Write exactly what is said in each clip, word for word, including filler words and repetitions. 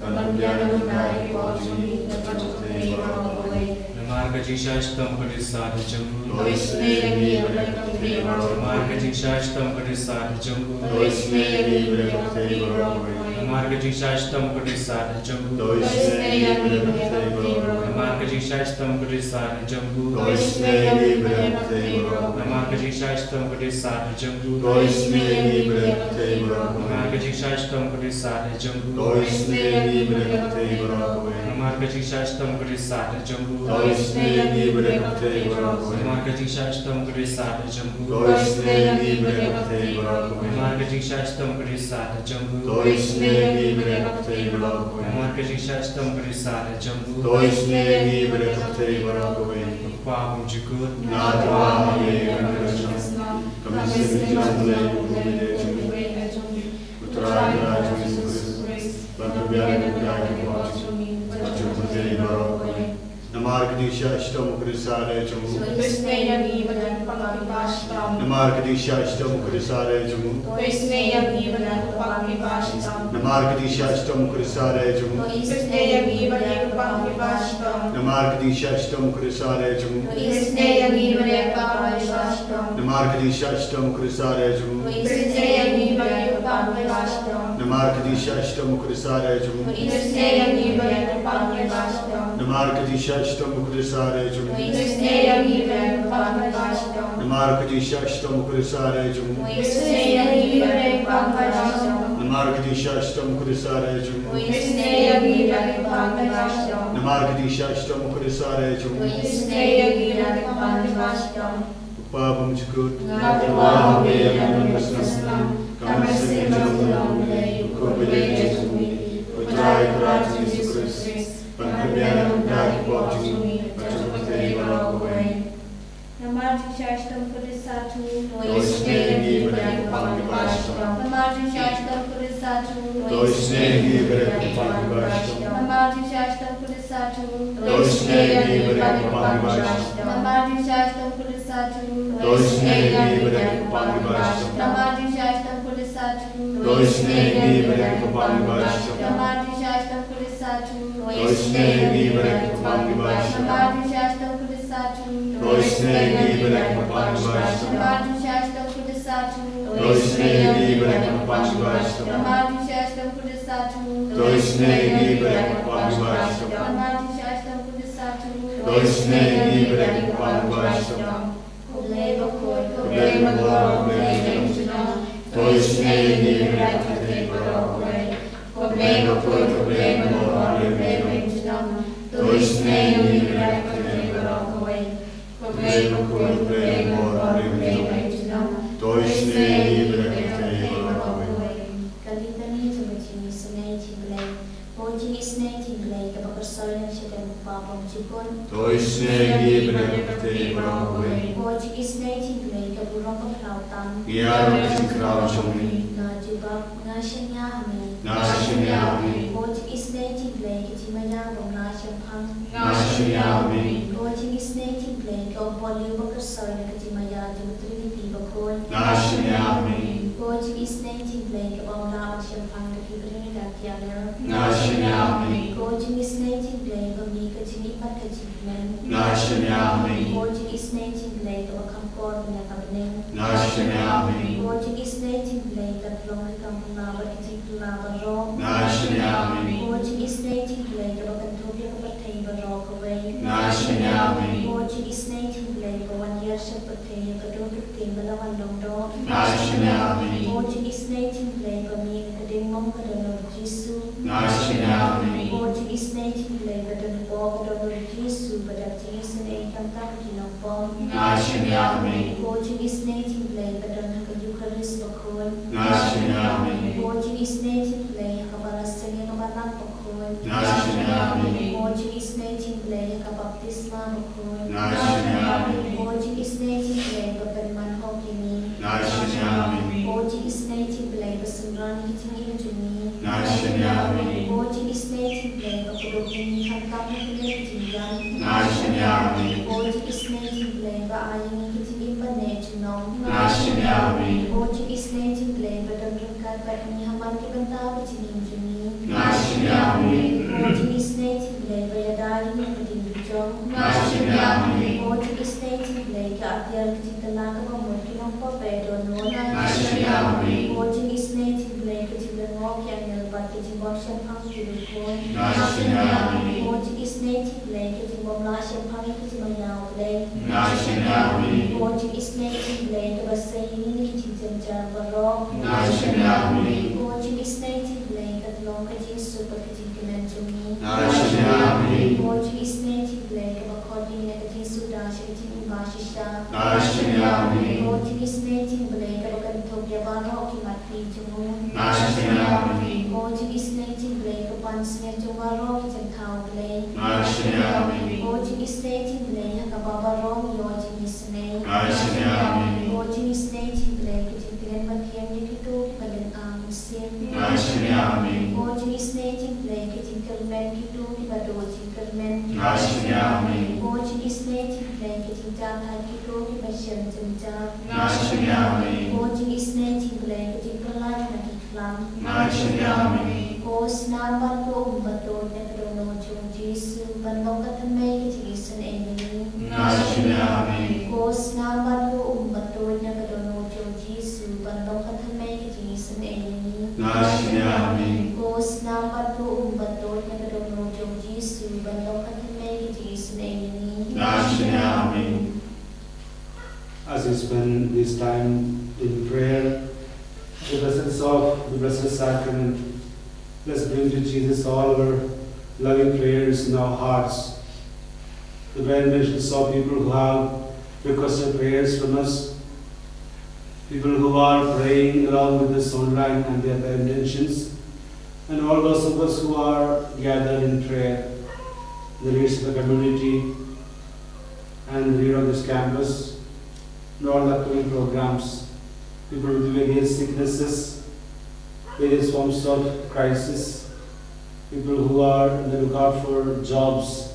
ban pynbiang ïa ka jingkhuslai jong ngi, bad ban pynbiang ïa ka jingshai shitom ka jingstad jong u. To isynei ïa ngi bad ïa ka pyrthei baroh. Namar ka jingshai shitom ka jingstad jong u. To isynei ïa ngi bad ïa ka pyrthei baroh. Namar ka jingshai shitom ka jingstad jong u. To isynei ïa ngi bad ïa ka pyrthei baroh. Namar ka jingshai shitom ka jingstad jong u. To isynei ïa ngi bad ïa ka pyrthei baroh. Namar ka jingshai shitom ka jingstad jong u. To isynei ïa ngi bad ïa ka pyrthei baroh. Namar ka jingshai shitom ka jingstad jong u. To isynei ïa ngi bad ïa ka pyrthei baroh. Namar ka jingshai shitom ka jingstad jong u. To isynei ïa ngi bad ïa ka pyrthei baroh. Namar ka jingshai shitom ka jingstad jong u. To isynei ïa ngi bad ïa ka pyrthei baroh. Namar ka jingshai shitom ka jingstad jong u. To isynei ïa ngi bad ïa ka pyrthei baroh. Namar ka jingshai shitom ka jingstad jong u. To isynei ïa ngi bad ïa ka pyrthei baroh. Kpa kumjuh kut. Nangta ha ngi ka mynsiem jong U Blei U Trai jong ngi, U Trai jong ngi Jisu Khrist, ban pynbiang Namar ka jingshisha shitom u Khrist ha ri jong u. To isynei ïa ngi bad ïa ki pang kiba shitom. Namar ka jingshisha shitom u Khrist ha ri jong u. To isynei ïa ngi bad ïa ki pang kiba shitom. Namar ka jingshisha shitom u Khrist ha ri jong u. To isynei ïa ngi bad ïa ki pang kiba shitom. Namar ka jingshisha shitom u Khrist ha ri jong u. To isynei ïa ngi bad ïa ki pang kiba shitom. Namar ka jingshisha shitom u Khrist ha ri jong u. To isynei ïa ngi bad ïa ki pang kiba shitom. Namar ka jingshisha shitom u Khrist ha ri jong u. To isynei ïa ngi bad ïa ki pang kiba shitom. Namar ka jingshisha shitom u Khrist ha ri jong u. To isynei ïa ngi bad ïa ki pang kiba shitom. Namar ka jingshisha shitom u Khrist ha ri jong u. To isynei ïa ngi bad ïa ki pang kiba shitom. Namar ka jingshisha shitom u Khrist ha ri jong u. To isynei ïa ngi bad ïa ki pang kiba shitom. Namar ka jingshisha shitom u Khrist ha ri jong u. To isynei ïa ngi bad ïa ki pang kiba shitom. Ko Pa bymjukut. Nga tyrwa ha me ïa ka mynsiem snem. Ka mynsiem jong U Blei. Ko Blei jong ngi. Ko Trai Kynrad Jisu Khrist. Ban pynbiang na ka bynta ki pop jong ngi. Bad jong ka pyrthei baroh kawei. Namar jingshisha shitom u Khrist ha ri jong u. To isynei ïa ngi bad ïa ki pang kiba shitom. Namar jingshisha shitom u Khrist ha ri jong u. To isynei ïa ngi bad ïa ki pang kiba shitom. Namar jingshisha shitom u Khrist ha ri jong u. To isynei ïa ngi bad ïa ki pang kiba shitom. Namar jingshisha shitom u Khrist ha ri jong u. To isynei ïa ngi bad ïa ki pang kiba shitom. Namar jingshisha shitom u Khrist ha ri jong u. To isynei ïa ngi bad ïa ki pang kiba shitom. Namar jingshisha shitom u Khrist ha ri jong u. To isynei ïa ngi bad ïa ki pang kiba shitom. Namar jingshisha shitom u Khrist ha ri jong u. To isynei ïa ngi bad ïa ki pang kiba shitom. Namar jingshisha shitom u Khrist ha ri jong u. To isynei ïa ngi bad ïa ki pang kiba shitom. Namar jingshisha shitom u Khrist ha ri jong u. To isynei ïa ngi bad ïa ki pang kiba shitom. Namar jingshisha shitom u Khrist ha ri jong u. To isynei ïa ngi bad ïa ki pang kiba shitom. Ko Blei bakhuid, ko Blei marbor, ko Blei bymjukut. To isynei ïa ngi bad ïa ka pyrthei baroh kawei. Ko Blei bakhuid, ko Blei marbor, ko Blei bymjukut. To isynei ïa ngi bad ïa ka pyrthei baroh kawei. Ko Blei bakhuid, ko Blei marbor, ko Blei bymjukut. To isynei ïa ngi bad ïa ka pyrthei baroh kawei. Ka litany jong ka jingisynei jong U Blei. Ko jingisynei jong U Blei kaba kyrsoi na ka shadem u Kpa bymjukut. To isynei ïa ngi bad ïa ka pyrthei baroh kawei. Ko jingisynei jong U Blei ka burom bakhraw tam. Ïa ka jingkhraw jong ngi. Nga jubab, nga shaniah ha me. Nga shaniah ha me. Ko jingisynei jong U Blei ka jingmaïa bym lah shemphang. Nga shaniah ha me. Ko jingisynei jong U Blei ka u Pohliew ba kyrsoi na ka jingmaïa jong ka Trinity bakhuid. Nga shaniah ha me. Ko jingisynei jong U Blei ka bym lah ban shemphang ka Trinidad ki angel. Nga shaniah ha me. Ko jingisynei jong U Blei ba mih ka jingim bad ka jingkmen. Nga shaniah ha me. Ko jingisynei jong U Blei kaba kham kor ban ïa ka bneng. Nga shaniah ha me. Ko jingisynei jong U Blei ka long ka kam phylla bad ka jingphylla baroh. Nga shaniah ha me. Ko jingisynei jong U Blei kaba kynthup ïa ka pyrthei baroh kawei. Nga shaniah ha me. Ko jingisynei jong U Blei ba wan hiar sha ka pyrthei ïa ka dur ka ktien ba la wan long doh. Nga shaniah ha me. Ko jingisynei jong U Blei ba mih na ka diengmong ka don u Lord Jisu. Nga shaniah ha me. Ko jingisynei jong U Blei ba don hapoh ka don u Lord Jisu ba dap jingisynei khamtam ki nongpop. Nga shaniah ha me. Ko jingisynei jong U Blei ba don ha ka Eukharist bakhuid. Nga shaniah ha me. Ko jingisynei jong U Blei ha kaba la seng ïa ka balang bakhuid. Nga shaniah ha me. Ko jingisynei jong U Blei ha ka baptisma bakhuid. Nga shaniah ha me. Ko jingisynei jong U Blei ba pynman hok ïa ngi. Nga shaniah ha me. Ko jingisynei jong U Blei ba synran ïa ka jingim jong ngi. Nga shaniah ha me. Ko jingisynei jong U Blei ba kdup ïa ngi khamtam ha kane ka jingïap. Nga shaniah ha me. Ko jingisynei jong U Blei ba ai ïa ngi ka jingim ban neh junom. Nga shaniah ha me. Ko jingisynei jong U Blei ba don ryngkat bad ngi ha man ki bynta ka jingim jong ngi. Nga shaniah ha me. Ko jingisynei jong U Blei ba ïada ïa ngi ha ka diengphna jong. Nga shaniah ha me. Ko jingisynei jong U Blei ka atiar ka jingkylla kaba mut ki nongpop ba ïadon noh. Nga shaniah ha me. Ko jingisynei jong U Blei ka jinglyngngoh ki angel bad ka jingbym shemphang ki riewkhuid. Nga shaniah ha me. Ko jingisynei jong U Blei ka jingbym lah shemphang ïa ka jingmaïa U Blei. Nga shaniah ha me. Ko jingisynei jong U Blei kaba sei ïa ngi na ki jingjynjar baroh. Nga shaniah ha me. Ko jingisynei jong U Blei ka long ka jingsuk bad ka jingkmen jong ngi. Nga shaniah ha me. Ko jingisynei jong U Blei kaba khot ïa ngi na ka jingsuda sha ka jingim ba shisha. Nga shaniah ha me. Ko jingisynei jong U Blei kaba kynthup ïa baroh ki mat phi jong u. Nga shaniah ha me. Ko jingisynei jong U Blei ka pansngiat jong baroh ki jingthaw Blei. Nga shaniah ha me. Ko jingisynei jong U Blei ha kaba baroh ngi ïoh jingisynei. Nga shaniah ha me. Ko jingisynei jong U Blei ka jingtngen mathiang ïa kito kiba lynga mynsiem. Nga shaniah ha me. Ko jingisynei jong U Blei ka jingkyrmen kito kiba duh jingkyrmen. Nga shaniah ha me. Ki ko ki ba shem jynjar. Nga shim ïa me. Ko jingisynei jong U Blei, ko jingpyllait na ki khlam. Nga shim ïa me. Ko snam bad ko um bad ko na ka dohnud jong U Jisu, ban long ka thymmei ka jingisynei ïa ngi. Nga shim ïa me. Ko snam bad ko um bad ko na ka dohnud jong U Jisu, ban long ka thymmei ka jingisynei ïa ngi. Nga shim ïa me. Ko snam bad ko um bad ko na ka dohnud jong U Jisu, ban long ka thymmei ka jingisynei ïa ngi. Nga shim ïa me. As we spend this time in prayer, the presence of the Blessed Sacrament, let's bring to Jesus all our loving prayers in our hearts. The prayer intentions of people who have requested prayers from us, people who are praying along with us online and their prayer intentions, and all those of us who are gathered in prayer, the leaders of the community, and the leader of this campus, and all the upcoming programs, people with various sicknesses, various forms of crisis, people who are on the lookout for jobs.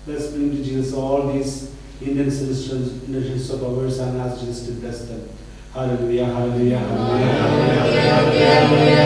Let's bring to Jesus all these Indian citizens, citizens of ours and ask Jesus to bless them. Hallelujah, hallelujah, hallelujah, hallelujah.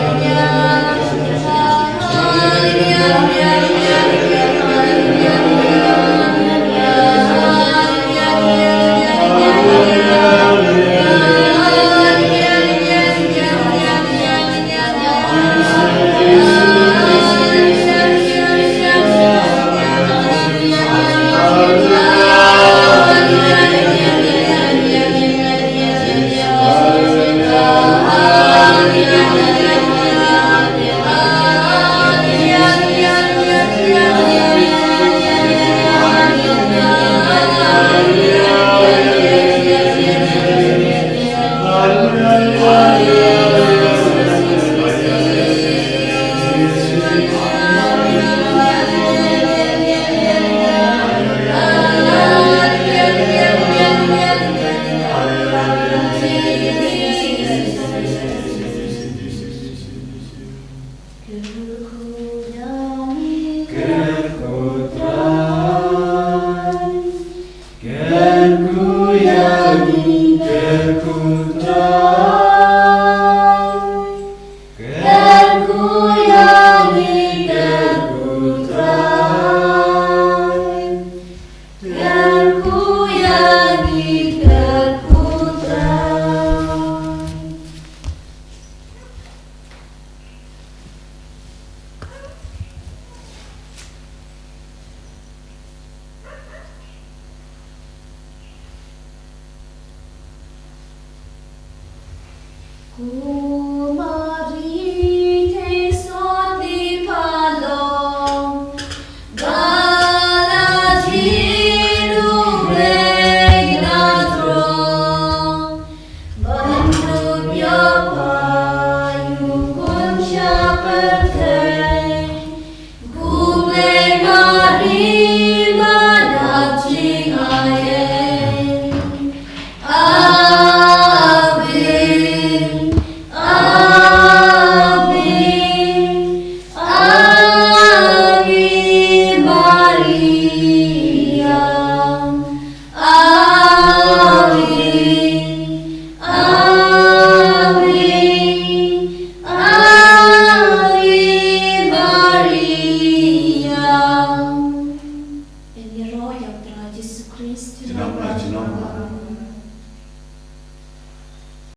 Ïaroh ïa U Trai Jisu Khrist.